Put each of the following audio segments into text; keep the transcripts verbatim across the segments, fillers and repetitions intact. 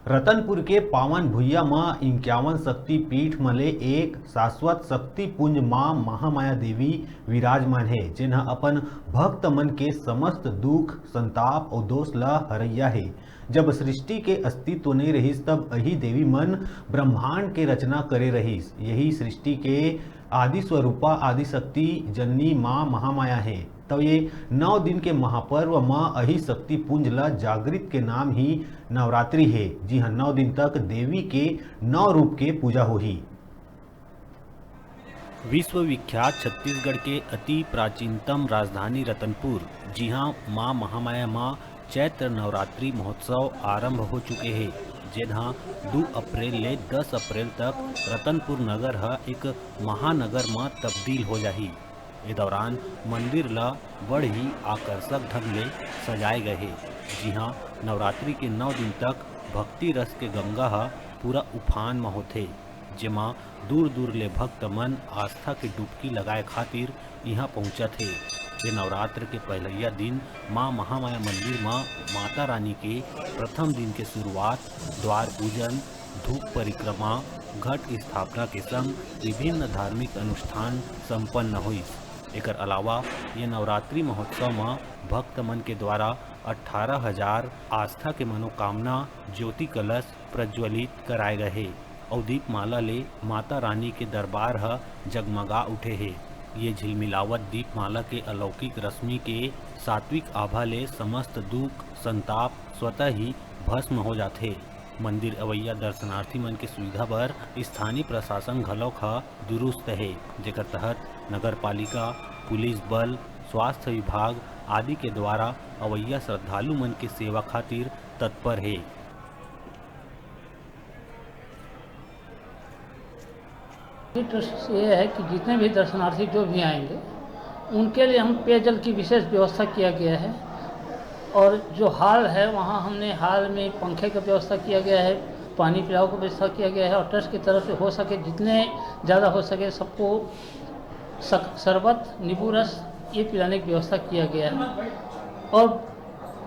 रतनपुर के पावन भुइया म इक्यावन शक्ति पीठ म ले एक शाश्वत शक्ति पुंज मां महामाया देवी विराजमान हे, जेन ह अपन भक्त मन के समस्त दुख, संताप अउ दोष ल हरैया हे। जब सृष्टि के अस्तित्व नइ रहिस, तब अही देवी मन ब्रह्मांड के रचना करे रहिस। यही सृष्टि के आदि स्वरूपा आदिशक्ति जननी मां महामाया हे। तब ये नौ दिन के महापर्व म अही शक्ति पुंज ल जागृत के नाम ही नवरात्रि हे, जिहां नौ दिन तक देवी के नौ रूप के पूजा होही। विश्वविख्यात छत्तीसगढ़ के अति प्राचीनतम राजधानी रतनपुर, जिहां मां महामाया म चैत्र नवरात्रि महोत्सव आरंभ हो चुके हे, जेन ह दू अप्रैल ले दस अप्रैल तक रतनपुर नगर ह एक महानगर म तब्दील हो जाही। ए दौरान मंदिर ल बड़ ही आकर्षक ढंग ले सजाए गए हे, जिहां नवरात्रि के नौ दिन तक भक्ति रस के गंगा ह पूरा उफान म होथे, जेमा दूर-दूर ले भक्त मन आस्था के डुबकी लगाए खातिर इहां पहुंचत हे। ये नवरात्र के पहलैया दिन मां महामाया मंदिर म माता रानी के प्रथम दिन के शुरुआत द्वार पूजन, धूप परिक्रमा, घट स्थापना के संग विभिन्न धार्मिक अनुष्ठान संपन्न होइस। एकर अलावा ये नवरात्रि महोत्सव म भक्त मन के द्वारा अठारह हजार आस्था के मनोकामना ज्योति कलश प्रज्वलित कराए गए हे अउ दीपमाला ले माता रानी के दरबार ह जगमगा उठे हे। ये झिलमिलावत दीपमाला के अलौकिक रश्मि के सात्विक आभा ले समस्त दुख, संताप स्वतः ही भस्म हो जाथे। मंदिर अवैया दर्शनार्थी मन के सुविधा बर स्थानीय प्रशासन घलौक ह दुरुस्त हे, जेकर तहत नगर पालिका, पुलिस बल, स्वास्थ्य विभाग आदि के द्वारा अवैया श्रद्धालु मन के सेवा खातिर तत्पर हे। ट्रस्ट ये है कि जितने भी दर्शनार्थी जो भी आएंगे, उनके लिए हम पेयजल की विशेष व्यवस्था किया गया है। और जो हॉल है, वहाँ हमने हॉल में पंखे का व्यवस्था किया गया है, पानी पिलाव का व्यवस्था किया गया है। और ट्रस्ट की तरफ से हो सके, जितने ज़्यादा हो सके, सबको शक-, शरबत, नींबू रस, ये पिलाने की व्यवस्था किया गया है। और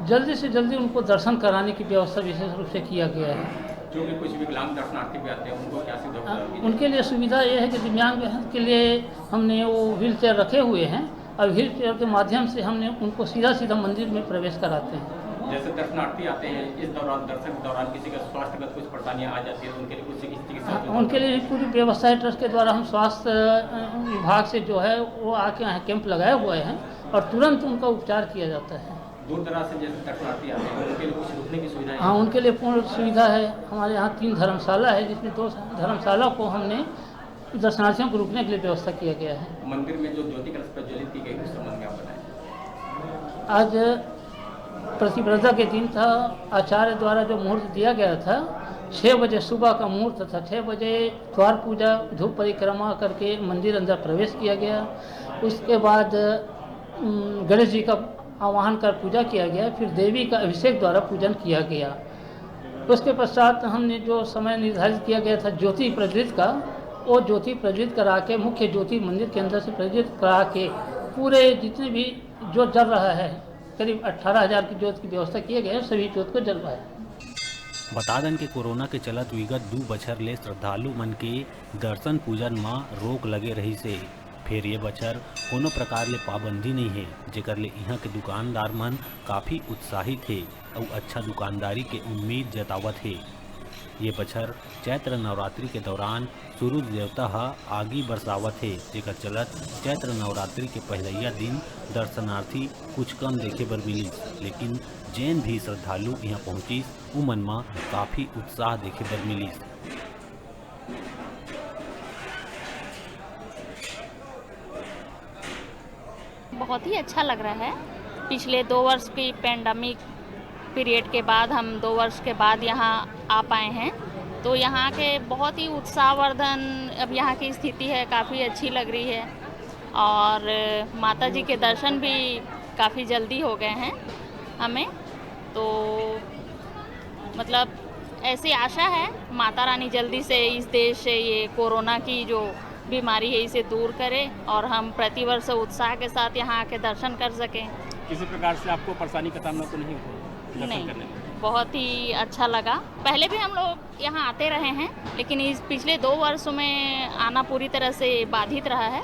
जल्दी से जल्दी उनको दर्शन कराने की व्यवस्था विशेष रूप से किया गया है। जो भी कुछ विकलांग दर्शनार्थी भी आते हैं, उनको क्या सुविधा हाँ, उपलब्ध की उनके लिए सुविधा ये है कि दिव्यांग के लिए हमने वो व्हील चेयर रखे हुए हैं और व्हील चेयर के माध्यम से हमने उनको सीधा सीधा मंदिर में प्रवेश कराते हैं। जैसे दर्शनार्थी आते हैं, इस दौरान, दर्शन के दौरान किसी का स्वास्थ्यगत कुछ परेशानियां आ जाती है, तो उनके लिए कुछ चिकित्सा हाँ, सुविधा उनके लिए भी पूरी व्यवस्था है। ट्रस्ट के द्वारा हम स्वास्थ्य, अ, विभाग से जो है, वो आके यहाँ कैंप लगाए हुए हैं और तुरंत उनका उपचार किया जाता है। दूर दराज से जैसे दर्शनार्थी आते हैं, उनके लिए कुछ रुकने की सुविधा है? हाँ, उनके लिए पूर्ण सुविधा है। हमारे यहाँ तीन धर्मशाला है, जिसमें दो धर्मशाला को हमने दर्शनार्थियों को रुकने के लिए व्यवस्था किया गया है। मंदिर में जो ज्योति कलश प्रज्वलित की गई, उस संबंध में आप बताएं। आज प्रतिव्रता के दिन था। आचार्य द्वारा जो मुहूर्त दिया गया था, छः बजे सुबह का मुहूर्त था, छः बजे द्वार पूजा, धूप परिक्रमा करके मंदिर अंदर प्रवेश किया गया। उसके बाद, उम, गणेश जी का आवाहन कर पूजा किया गया, फिर देवी का अभिषेक द्वारा पूजन किया गया। उसके पश्चात हमने जो समय निर्धारित किया गया था ज्योति प्रज्वलित का, वो ज्योति प्रज्वलित करा के, मुख्य ज्योति मंदिर के अंदर से प्रज्वलित करा के, पूरे जितने भी जो जल रहा है, करीब अठारह हजार की ज्योत की व्यवस्था किए गए, सभी ज्योत को जलवाया। बता दन के कोरोना के चलत विगत दू बछर ले श्रद्धालु मन के दर्शन पूजन म रोक लगे रहिस हे। फेर ये बछर कोनो प्रकार ले पाबंदी नइ हे, जेकर ले इहां के दुकानदार मन काफी उत्साहित हे अउ अच्छा दुकानदारी के उम्मीद जतावत हे। ये बछर चैत्र नवरात्रि के दौरान सूरज देवता ह आगी बरसावत हे, जेकर चलत चैत्र नवरात्रि के पहिलैया दिन दर्शनार्थी कुछ कम देखे बर मिलिस, लेकिन जेन भी श्रद्धालु इहां पहुंचिस, उमन म काफी उत्साह देखे बर मिलिस। बहुत ही अच्छा लग रहा है। पिछले दो वर्ष की पैंडेमिक पीरियड के बाद हम दो वर्ष के बाद यहाँ आ पाए हैं, तो यहाँ के बहुत ही उत्साहवर्धन अब यहाँ की स्थिति है, काफ़ी अच्छी लग रही है। और माता जी के दर्शन भी काफ़ी जल्दी हो गए हैं हमें, तो मतलब ऐसी आशा है माता रानी जल्दी से इस देश से ये कोरोना की जो बीमारी है इसे दूर करे और हम प्रतिवर्ष उत्साह के साथ यहाँ आके दर्शन कर सकें। किसी प्रकार से आपको परेशानी का सामना तो नहीं हुआ दर्शन नहीं। करने में? बहुत ही अच्छा लगा। पहले भी हम लोग यहाँ आते रहे हैं, लेकिन इस पिछले दो वर्षों में आना पूरी तरह से बाधित रहा है।